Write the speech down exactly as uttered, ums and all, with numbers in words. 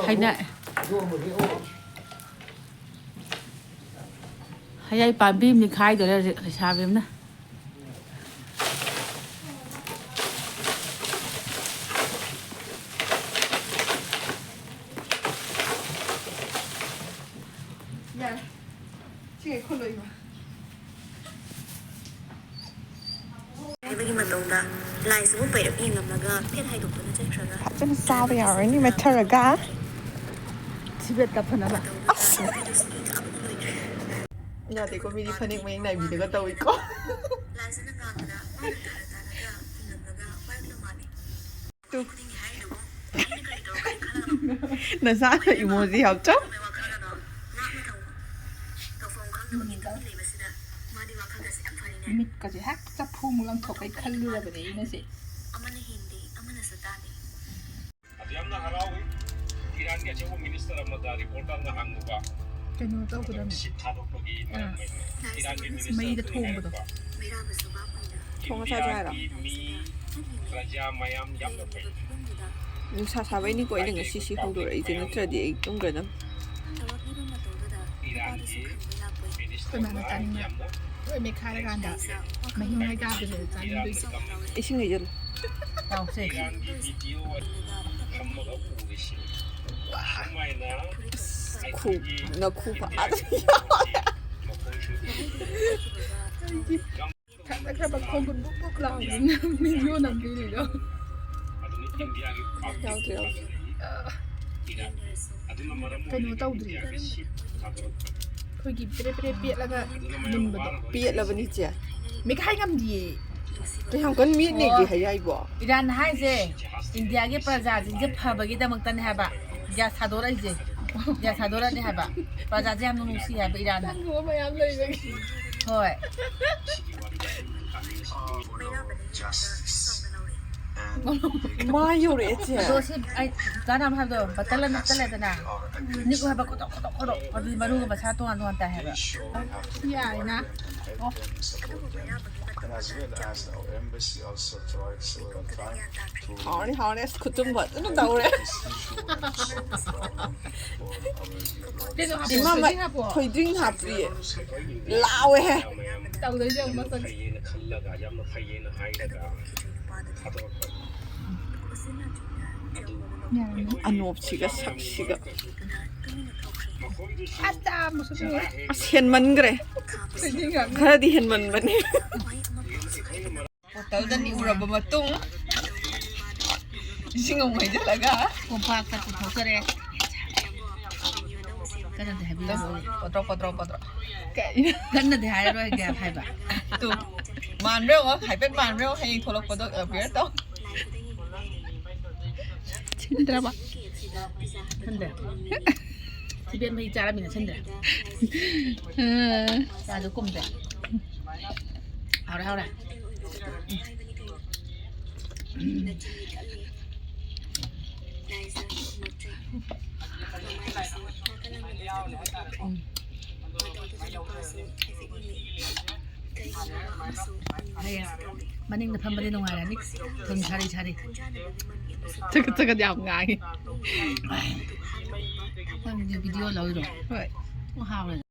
ꯍꯩꯅ-, ꯍꯌꯥꯏ ꯄꯥꯝꯕꯤ ꯑꯃ ꯅꯤꯈꯥꯏꯗꯣꯔꯦ ꯍꯧꯖꯤꯛ ꯂꯩꯁꯥꯕꯤ ꯑꯃꯅ꯫ ꯌꯥꯔꯦ꯫ ꯁꯤ ꯈꯨꯠꯂꯣꯏꯕ꯫ ꯍꯥꯏꯕꯒꯤ ꯃꯇꯧꯗ ꯂꯥꯏꯁꯤꯕꯨ ꯄꯩꯔꯞ ꯌꯦꯡꯂꯝꯂꯒ ꯐꯦꯠ ꯍꯥꯏꯗꯣꯛꯇꯨꯅ ꯆꯠꯈ꯭ꯔꯒ ꯐꯖꯅ ꯆꯥꯕ ꯌꯥꯔꯣꯏꯅꯤ ꯃꯦꯠꯊꯔꯒ꯫ ꯊꯤꯕꯦꯠ ꯀꯥꯞꯊꯅꯕ꯫ ꯌꯥꯗꯦꯀꯣ, ꯃꯤꯗꯤ ꯐꯅꯦꯛ ꯃꯌꯦꯛ ꯅꯥꯏꯕꯤꯗꯒ ꯇꯧꯏꯀꯣ꯫ ꯂꯥꯏꯁꯤꯅ ꯉꯥꯡꯕꯗ ꯃꯥꯅ ꯇꯥꯔ ꯇꯥꯔꯒ ꯈꯨꯝꯂꯝꯂꯒ ꯄꯥꯏꯔꯛꯂ ꯃꯥꯜꯂꯤ꯫ ꯇꯨ꯫ ꯅꯁꯥꯅ emoji ꯍꯥꯞꯆꯧ꯫ ꯃꯤꯠꯀꯁꯦ ꯍꯦꯛ ꯆꯐꯨꯃꯨꯛ ꯂꯪꯊꯣꯛꯄꯩ ꯈꯜꯂꯨꯔꯕꯅꯦ ꯑꯩꯅ ꯁꯦ꯫ ꯑꯗꯨ ꯌꯥꯝꯅ ꯍꯔꯥꯎꯏ꯫ ꯏꯔꯥꯟꯒꯤ ꯑꯆꯧꯕ ꯃꯤꯅꯤꯁꯇꯔ ꯑꯃꯗ ꯔꯤꯄꯣꯔꯇꯔꯅ ꯍꯪꯂꯨꯕ ꯀꯩꯅꯣ ꯇꯧꯒꯗꯕꯅꯤ꯫ ꯁꯤꯠ ꯊꯥꯗꯣꯛꯄꯒꯤ ꯑꯥ꯫ ꯃꯔꯝ ꯑꯣꯏꯅ ꯏꯔꯥꯟꯒꯤ ꯃꯤꯅꯤꯁꯇꯔ ꯃꯩꯗ ꯑꯗꯨꯅ ꯊꯣꯡꯕꯗꯣ꯫ ꯍꯥꯏꯔꯛꯄ꯫ ꯊꯣꯡ ꯑꯁꯥꯁꯦ ꯍꯥꯏꯔꯣ? ꯏꯟꯗꯤꯌꯥꯒꯤ ꯃꯤ ꯄ꯭ꯔꯖꯥ ꯃꯌꯥꯝ ꯌꯥꯝꯅ ꯐꯩ꯫ ꯅꯨꯡꯁꯥ ꯁꯥꯕꯩꯅꯤꯀꯣ ꯑꯩꯅ ꯉꯁꯤꯁꯤ ꯍꯧꯗꯣꯔꯛꯏꯁꯦ, ꯅꯠꯇ꯭ꯔꯗꯤ ꯑꯩ ꯇꯨꯝꯈ꯭ꯔꯗꯝ꯫ ꯏꯔꯥꯟꯒꯤ ꯃꯤꯅꯤꯁꯇꯔ ꯑꯩꯈꯣꯏ ꯃꯥꯅ ꯆꯥꯅꯤꯡꯕ ꯌꯥꯝꯅ ꯂꯣꯏ ꯃꯦꯠꯈꯥꯏꯔꯀꯥꯟꯗ ꯃꯍꯤ ꯃꯍꯤ ꯀꯥꯕꯗꯨꯅꯦ ꯆꯥꯅꯤꯡꯗꯣꯏꯁꯦ꯫ ꯏꯁꯤꯡ ꯍꯩꯖꯤꯜꯂꯨ꯫ ꯇꯥꯎꯁꯦ꯫ ꯏꯔꯥꯟꯒꯤ ꯚꯤꯗꯤꯑꯣ ꯊꯝꯃꯒ ꯎꯔꯤꯁꯤ꯫ ꯁꯨꯃꯥꯏꯅ ꯈꯨ-, ꯑꯩꯈꯣꯏꯒꯤ ꯅꯈꯨ ꯐꯥꯗ ꯏꯟꯗꯤꯌꯥꯒꯤ ꯌꯥꯎꯔꯦ꯫ ꯃꯈꯣꯏꯁꯨ ꯊꯛꯅꯈ꯭ꯔꯕ ꯈꯣꯡꯒꯨꯟ ꯕꯨꯛ ꯕꯨꯛ ꯂꯥꯎꯕꯁꯤꯅ ꯚꯤꯗꯤꯑꯣ ꯅꯝꯕꯤꯔꯤꯗꯣ꯫ ꯌꯥꯎꯗ꯭ꯔꯦ, ꯌꯥꯎꯗ꯭ꯔꯦ꯫ ꯀꯩꯅꯣ ꯇꯧꯗ꯭ꯔꯤ꯫ ꯑꯩꯈꯣꯏꯒꯤ ꯄꯦꯔꯦ ꯄꯦꯔꯦ ꯄꯦꯠꯂꯒ ꯃꯨꯟꯕꯗꯣ꯫ ꯄꯦꯠꯂꯕꯅꯤ, ꯏꯆꯦ꯫ ꯃꯦꯠꯈꯥꯏ ꯉꯝꯗꯤꯌꯦ꯫ ꯀꯌꯥꯝ ꯀꯟꯅ ꯃꯦꯠꯅꯦꯒꯦ ꯑꯣ꯫ ꯍꯌꯥꯏꯕꯣ? ꯏꯔꯥꯟ ꯍꯥꯏꯁꯦ ꯏꯟꯗꯤꯌꯥꯒꯤ ꯄ꯭ꯔꯖꯥꯁꯤꯡꯁꯦ ꯐꯕꯒꯤꯗꯃꯛꯇꯅꯦ ꯍꯥꯏꯕ꯫ ꯒ꯭ꯌꯥꯁ ꯊꯥꯗꯣꯔꯛꯏꯁꯦ꯫ ꯒ꯭ꯌꯥꯁ ꯊꯥꯗꯣꯔꯛꯑꯗꯤ ꯍꯥꯏꯕ꯫ ꯄ꯭ꯔꯖꯥꯁꯦ ꯌꯥꯝ ꯅꯨꯡꯁꯤ ꯍꯥꯏꯕ ꯏꯔꯥꯟꯅ꯫ ꯅꯪꯒꯨꯝꯕ ꯃꯌꯥꯝ ꯂꯩꯕꯒꯤ꯫ ꯍꯣꯏ꯫ ꯃꯥ ꯌꯧꯔꯛꯑꯦ, ꯆꯦ꯫ ꯑꯗꯣ ꯁꯤ ꯑꯩ ꯀꯥꯟꯅꯕ ꯍꯥꯏꯕꯗꯣ ꯕꯇꯜ ꯑꯃ ꯆꯠꯂꯦꯗꯅ꯫ ꯅꯤꯛꯎ ꯍꯥꯏꯕ ꯈꯣꯇꯣꯛ ꯈꯣꯇꯣꯛ ꯈꯣꯇꯣꯛ꯫ ꯑꯗꯨꯗꯤ ꯃꯔꯨꯒ ꯃꯁꯥ ꯇꯣꯉꯥꯟ ꯇꯣꯉꯥꯟ ꯇꯥꯏ ꯍꯥꯏꯕ꯫ ꯌꯥꯏꯅ꯫ ꯑꯣ꯫ And as well as our embassy also tries several times to ꯍꯥꯎꯔꯅꯤ, ꯍꯥꯎꯔꯅꯤ꯫ ꯑꯁ, ꯈꯨꯇꯨꯝ ꯐꯖꯅ ꯇꯧꯔꯦ꯫ This issue and solve the problem for our dear wives. ꯀꯩꯅꯣ ꯍꯥꯞꯄꯣ, ꯏꯃꯥ, ꯊꯣꯏꯗꯤꯡ ꯍꯥꯞꯄꯣ꯫ ꯊꯣꯏꯗꯤꯡ ꯍꯥꯞꯄꯤꯌꯦ꯫ ꯑꯩꯈꯣꯏꯒꯤ ꯂꯥꯎꯋꯦꯍꯦ꯫ ꯃꯌꯥꯝ ꯇꯧꯗꯣꯏꯁꯦ ꯌꯦꯡꯉꯨ ꯌꯥꯝꯅ ꯃꯁꯛ꯫ ꯐꯩꯌꯦꯅ ꯈꯜꯂꯒ, ꯌꯥꯝꯅ ꯐꯩꯌꯦꯅ ꯍꯥꯏꯔꯒ ꯊꯥꯗꯣꯔꯛꯄ꯫ ꯑꯅꯣꯞꯁꯤꯒ ꯁꯛꯁꯤꯒ꯫ ꯑꯁ, ꯆꯥ ꯃꯨꯁꯨꯛ ꯃꯨꯔꯦ꯫ ꯑꯁ, ꯍꯦꯟꯃꯟꯈ꯭ꯔꯦ꯫ ꯊꯣꯏꯗꯤꯡ ꯍꯥꯞꯄꯣ꯫ ꯈꯔꯗꯤ ꯍꯦꯟꯃꯟꯕꯅꯦ꯫ ꯕꯣꯇꯜꯗ ꯅꯤꯛꯎꯔꯕ ꯃꯇꯨꯡ, ꯏꯁꯤꯡ ꯑꯃꯨꯛ ꯍꯩꯖꯤꯜꯂꯒ ꯀꯣꯝꯄꯥꯛꯇ ꯄꯨꯊꯣꯛꯆꯔꯦ꯫ ꯀꯟꯅꯗꯤ ꯍꯥꯏꯕꯤꯔꯣꯏ꯫ ꯄꯣꯇ꯭ꯔꯣ, ꯄꯣꯇ꯭ꯔꯣ, ꯄꯣꯇ꯭ꯔꯣ꯫ ꯀꯟꯅꯗꯤ ꯍꯥꯏꯔꯔꯣꯏꯒꯦ ꯍꯥꯏꯕ꯫ ꯇꯨ, ꯃꯥꯟꯕ꯭ꯔꯥ ꯌꯦꯡꯉꯣ, ꯍꯥꯏꯐꯦꯠ ꯃꯥꯟꯕ꯭ꯔꯥ ꯌꯦꯡꯉꯣ, ꯍꯌꯦꯡ ꯊꯣꯛꯂꯛꯄꯗꯣ appear ꯇꯧ꯫ ꯁꯤꯟꯗ꯭ꯔꯕ? ꯁꯤꯟꯗꯦ꯫ ꯊꯤꯕꯦꯟ ꯃꯍꯤ ꯆꯥꯔꯝꯃꯤꯅ ꯁꯤꯟꯗ꯭ꯔꯦ꯫ ꯆꯥꯗꯣ ꯀꯨꯝꯗ꯭ꯔꯦ꯫ ꯍꯥꯎꯔꯦ, ꯍꯥꯎꯔꯦ꯫ ꯎꯝ꯫ ꯍꯌꯦꯡ ꯃꯅꯤꯡꯗ ꯐꯝꯕꯗꯤ ꯅꯨꯡꯉꯥꯏꯔꯅꯤ꯫ ꯊꯨꯝ ꯁꯥꯔꯤ ꯁꯥꯔꯤ꯫ ꯆꯒꯠ ꯆꯒꯠ ꯌꯥꯝ ꯉꯥꯡꯉꯤ꯫ ꯅꯪꯗꯤ video ꯂꯧꯔꯤꯔꯣ? ꯍꯣꯏ꯫ ꯑꯣ, ꯍꯥꯎꯔꯦ꯫